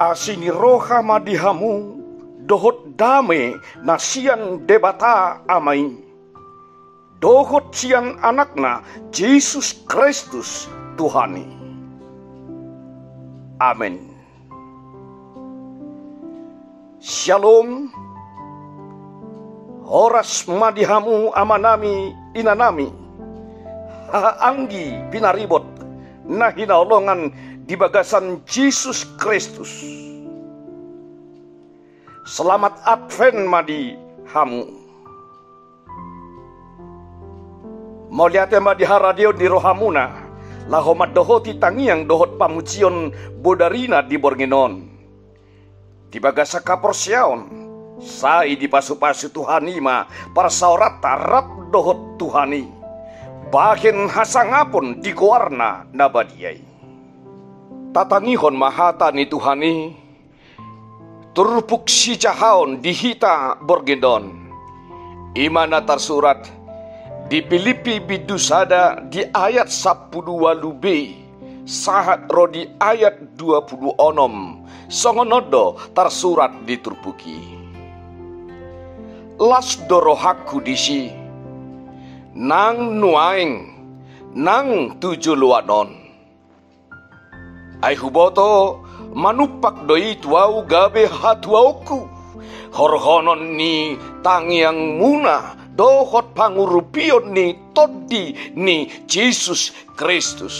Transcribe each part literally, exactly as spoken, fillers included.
Asi ni roha ma di hamu dohot dame na sian Debata Ama i, dohot sian Anakna Jesus Kristus Tuhan i. Amen. Syalom. Horas ma di hamu amanami, inanami, hahaanggi pinaribot na hinaholongan di bagasan Jesus Kristus. Selamat Advent ma di hamu. Mauliate ma di haradeon ni rohamuna, laho mandohoti tangiang dohot pamujion bodarina di borngin on. Di bagasan haporseaon, sai dipasupasu Tuhan i ma parsaoranta rap dohot Tuhan i, bahen hasangapon di goarna na badia i. Tatangihon ma hata ni Tuhan i, turpuk sijahaon di hita borngin on. I ma na tarsurat di Pilippi bindu sada di ayat sampulu ualu b, sahat ro di ayat dua pulu onom, songon on do tarsurat di turpuk i. Las do rohangku disi, nang nuaeng, nang tu joloan on. Ai huboto, manumpak do i tu ahu gabe hatuaonku, horhonon ni tangiangmuna dohot pangurupion ni Tondi ni Jesus Kristus.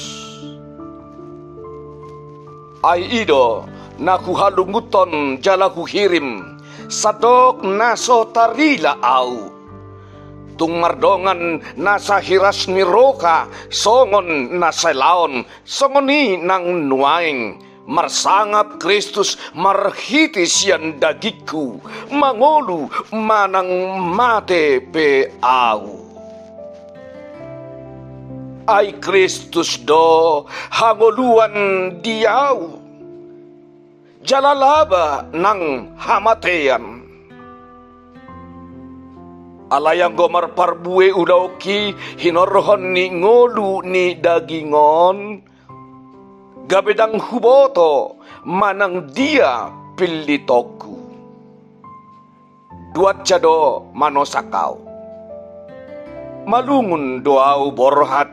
Ai i do na huhalungunhon jala huhirim, sandok na so tarila ahu. Tung mardongan nasa hiras ni roha songon nasa laon, songon i nang nuaeng, marsangap Kristus marhite sian dagingku, mangolu manang mate pe ahu. Ai Kristus do hangoluan di ahu, jala laba nang hamatean. Alai anggo marparbue ulaonki hinorhon ni ngolu ni daging on, gabe ndang huboto manang dia pillitongku. Duansa do manosak ahu. Malungun do ahu borhat,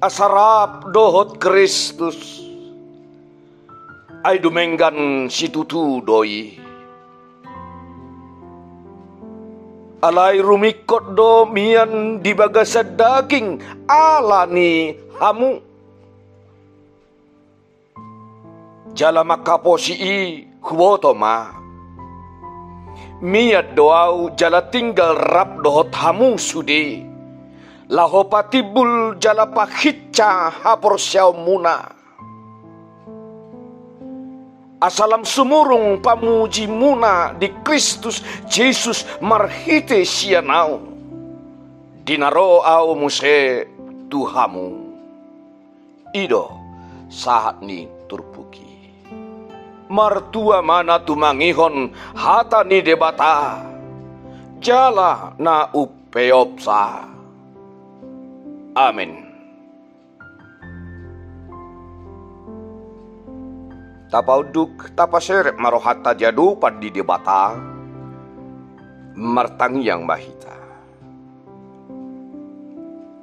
asa rap dohot Kristus. Ai dumenggan situtu do i. Alai rumingkot do mian di bagasan daging ala ni hamu. Jala mangkaposi i huboto ma. Mian do ahu jala tinggal rap dohot hamu sude, laho patimbul jala pahinsa haporseaonmuna. Asa lam sumurung pamujimuna di Kristus Jesus marhite sian ahu, di na ro ahu muse tu hamu. I do sahat ni turpuk i. Martua ma na tumangihon hata ni Debata, jala na umpeopsa. Amen. Tapaunduk, tapaserep ma rohanta di adopan ni Debata, martangiang ma hita.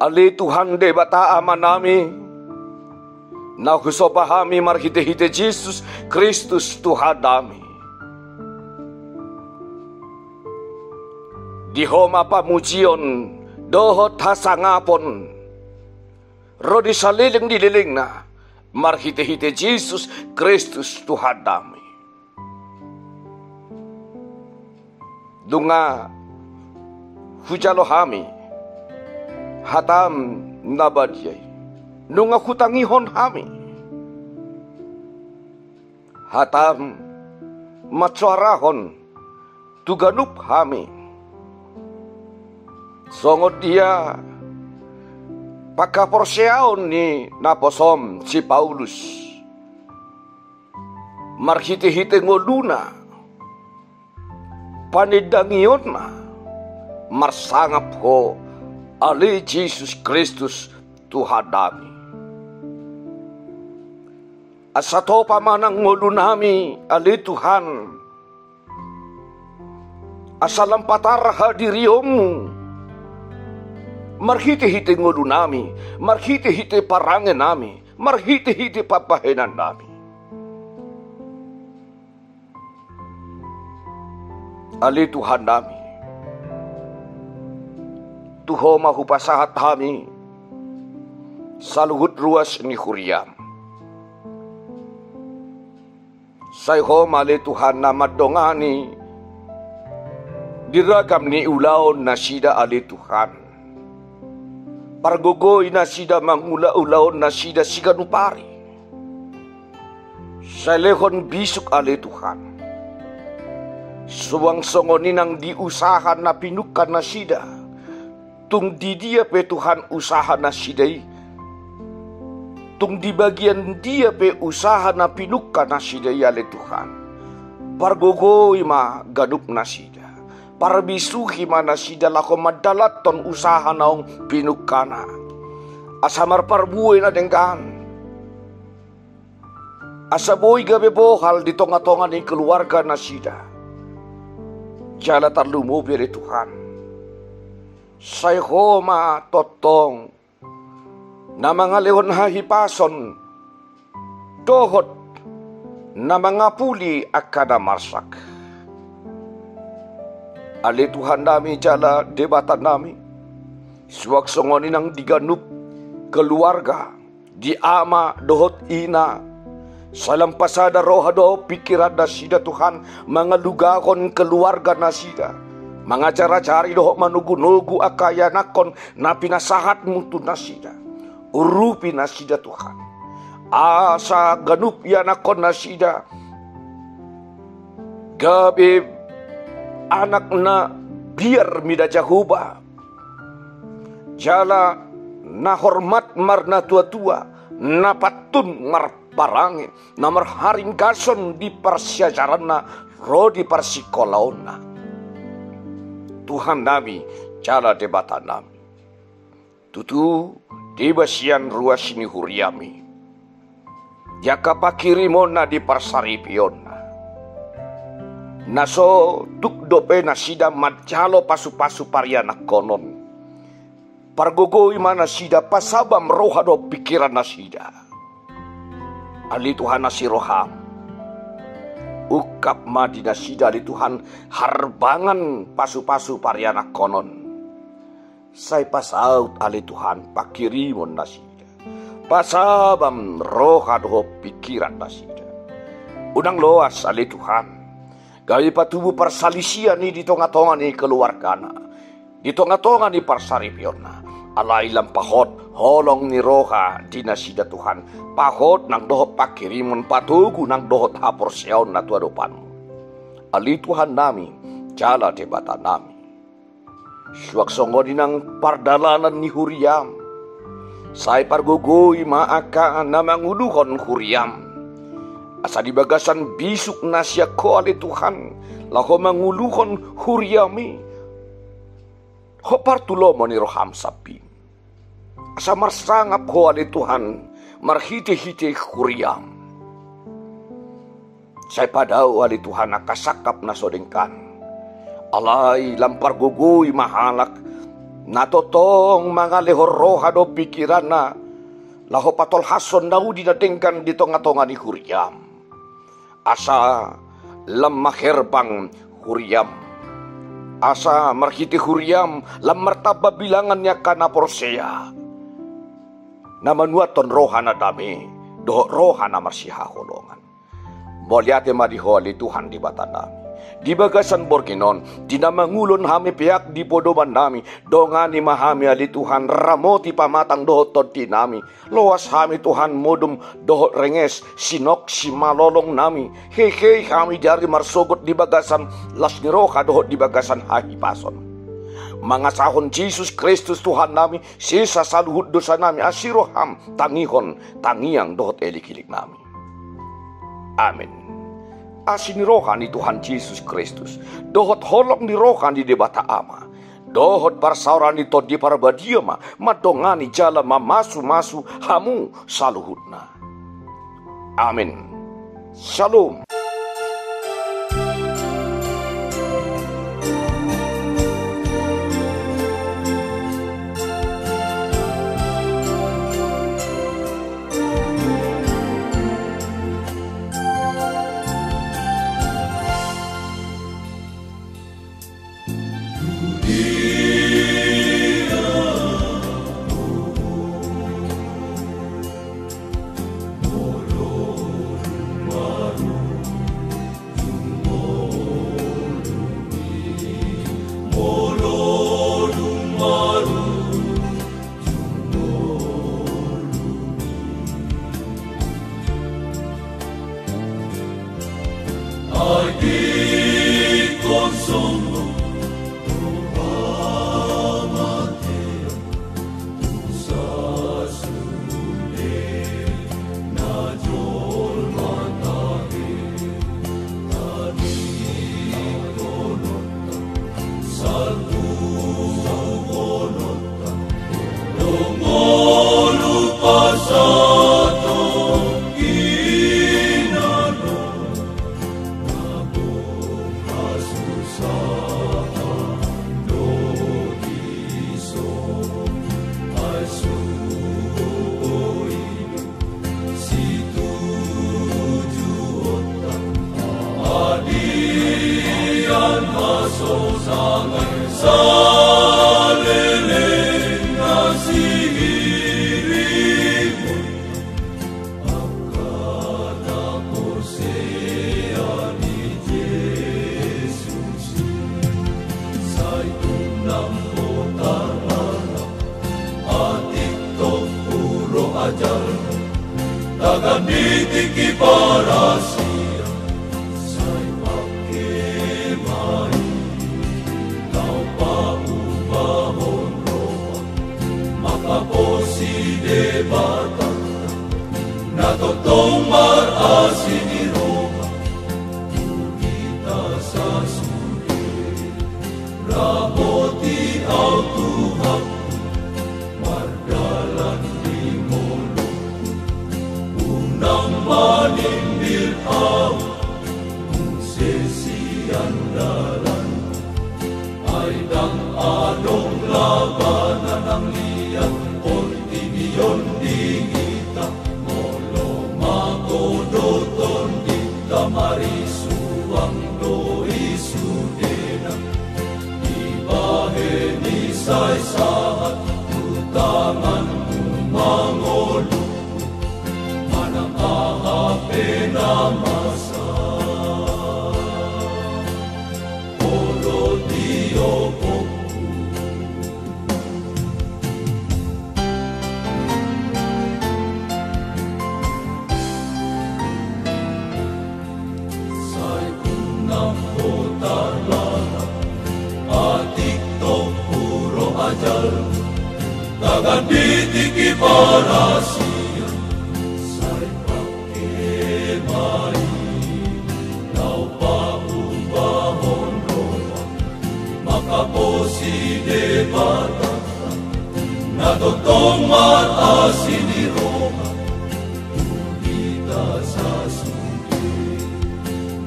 Ale Tuhan Debata Amanami, na husomba hami marhitehite Jesus Kristus Tuhannami. Di Ho ma pamujion dohot hasangapon ro di saleleng ni lelengna, marhitehite Jesus Kristus Tuhannami. Nunga hujalo hami hataM na badia i, nunga hutangihon hami hataM mansoarahon tu ganup hami, songon dia panghaporseaon ni naposoM si Paulus, marhitehite ngoluna, panindangionna, marsangap Ho, ale Jesus Kristus Tuhannami. Asa topa ma nang ngolunami, ale Tuhan. Asa lam patar hadirionmu. Marhitehite ngolunami, marhitehite parangenami, marhitehite pambahenannami. Ale Tuhannami, tu Ho ma hupasahat hami saluhut ruas ni huriam. Sai Ho ma ale Tuhan na mandongani di ragam ni ulaon nasida ale Tuhan. Pargogoi nasida mangula ulaon nasida siganup ari. Sai lehon bisuk ale Tuhan. Suang songon i nang di usaha na pinungka nasida. Tung di dia pe Tuhan usaha nasida i. Tung di bagian dia pe usaha na pinungka nasida i ale Tuhan. Pargogoi ma ganup nasida. Parbisuhi ma nasida laho mandalanhon usaha naung pinungkana. Asa marparbue na denggan. Asa boi gabe bohal di tonga-tonga ni keluarga nasida. Jala tarlumobi ale Tuhan. Sai Ho ma tongtong na mangalehon hahipason dohot na mangapuli angka na marsak. Ale Tuhannami jala Debatanami, suang songon i nang di ganup keluarga, di ama dohot ina, sai lam pasada roha dohot pingkiran nasida Tuhan, mangalugahon keluarga nasida, mangajar-ajari dohot manogu-nogu angka ianakhon na pinasahatmu tu nasida. Urupi nasida Tuhan. Asa ganup ianakhon nasida gabe anak na biar mida Jahowa. Jala na hormat marnatua-tua, na pantun marparange, na marharinggason di parsiajaranna ro di parsikolaonna. Tuhannami jala Debatanami. Tutu, deba sian ruas ni huriami. Di angka pangkirimonna di parsaripeonna. Na so tuk dope nasida manjalo pasu-pasu parianakhonon. Pargogoi ma nasida, pasabam roha dohot pingkiran nasida. Ale Tuhan asi roham. Ungkap ma di nasida ale Tuhan harbangan pasu-pasu parianakhonon. Sai pasaut ale Tuhan pangkirimon nasida. Pasabam roha dohot pingkiran nasida. Unang loas ale Tuhan. Gabe patubu parsalisian i di tonga-tonga ni keluargana. Di tonga-tonga ni parsaripeonna. Alai lam pahot holong ni roha di nasida Tuhan. Pahot nang dohot pangkirimon, patogu nang dohot haporseaon na tu adopanmu. Ale Tuhannami, jala Debatanami. Suang songon i nang pardalanan ni huriam. Sai pargogoi ma angka na manguluhon huriam. Asa di bagasan bisuk na sian Ho ale Tuhan, laho manguluhon huriam i. Ho partulomo ni roham sambing. Asa marsangap Ho ale Tuhan, marhite-hite huriam. Sai padao ale Tuhan angka sangkap na so denggan. Alai lam pargogoi ma halak, na tongtong mangalehon roha dohot pingkiranna, laho patolhashon na uli na denggan di tonga-tonga ni huriam. Asa lam maherbang huriam. Asa marhite huriam, lam martamba bilangan ni angka na porsea. Na manuathon roha na dame, dohot roha na marsihaholongan. Mauliate ma di Ho ale Tuhan Debatanami. Di bagasan borngin on, di na mangulon hami peak di podomannami, dongani ma hami ale Tuhan, ramoti pamatang dohot tondinami. Loas hami Tuhan modom dohot renges, sinok simalolongnami. Hehe hami di ari marsogot di bagasan las ni roha dohot di bagasan hahipason. Mangasahon Jesus Kristus Tuhannami, sesa saluhut dosanami, asi roham tangihon tangiang dohot elik-eliknami. Amen. Asi ni roha ni Tuhan Jesus Kristus, dohot holong ni roha ni Debata Ama, dohot parsaoran ni Tondi Parbadia ma mandongani jala mamasu-masu hamu saluhutna. Amin. Shalom. Tagan di tingki parasian, sai pake ma i, laho paubahon roha, mangkaposi Debata, na tongtong marasi ni roha, tu hita sasude. Ramoti au Tuhan, mardalan di ngolungku, unang manimbil au muse sian dalan. Ai ndang adong laba na nang liat, on tingki on di hita, molo mangkodothon di hita marisuang do i sudena. Dibahen i sai sahat tu tanganmu mangolu, manang aha pe na masa. Olo tiopokku. Sai unang ho tarlala, atik tompu ro ajal, tagan di tingki parasian, sai pake ma i, laho paubahon roha, mangkaposi Debata, na tongtong marasi ni roha, tu hita sasude.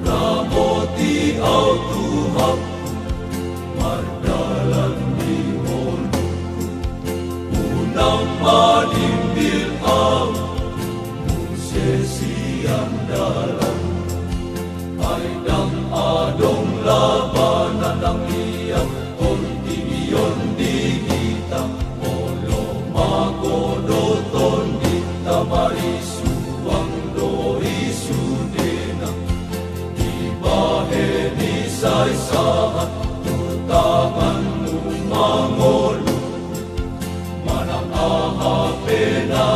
Ramoti au Tuhan, mardalan di ngolungku, unang manimbil au muse sian dalan. Ai ndang adong laba na nang liat, on tingki on di hita, molo mangkodothon di hita marisuang do i sudena. Dibahen i sai sahat tu tanganmu mangolu, manang aha pe na